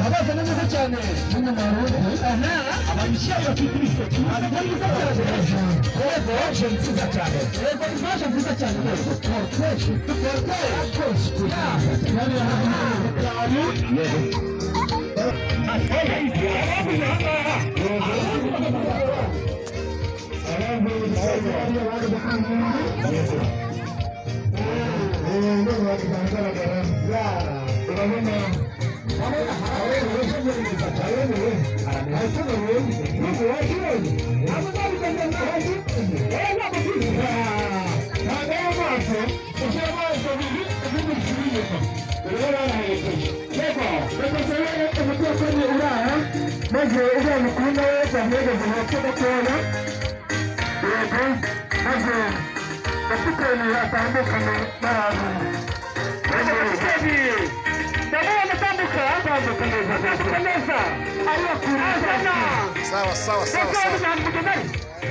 Abafana neza cyane ababishyira bafite ibiseke nziza cyane nziza cyane maze uriya mukunda we bamwegeze hepfo gatoya yego maze bafitanye atandukanye n'abantu ndabona atambuka atambuka neza atambuka neza azana sawa sawa sawa sawa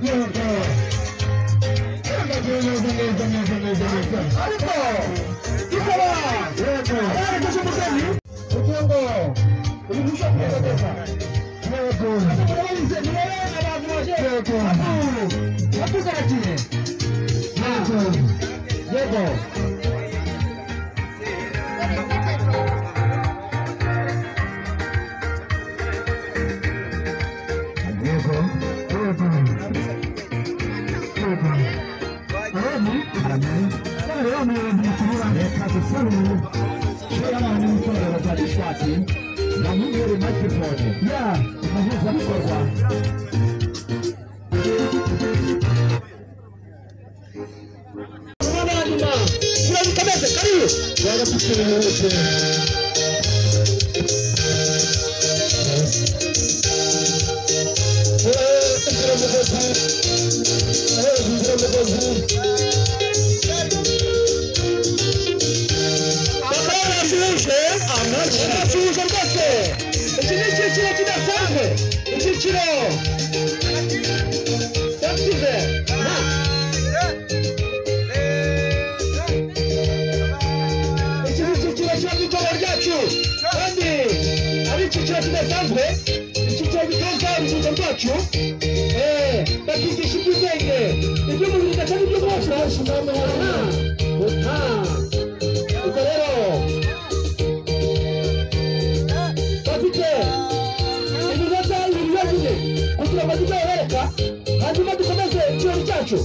Yego. Neza neza neza neza neza. Ariko kikaba yego. Yerekeje umugeni kugira ngo urusheho kugenda neza. Yego. Murabizi murabona abantu baje. Yego. Batugaragiye. Yego. Yego. Iki ni icyiciro kidasanzwe, icyiciro cyakize. Iki ni icyiciro kiba mu itorero ryacu kandi ari icyiciro kidasanzwe, icyiciro gitoza urubyiruko rwacu, bakigisha iby'ubwenge, iby'umubiri ndetse n'iby'umwuka. Ubwo rero bafite iminota ibiri yonyine kugira ngo tujye bereka, hanyuma dukomeze ikirori cyacu.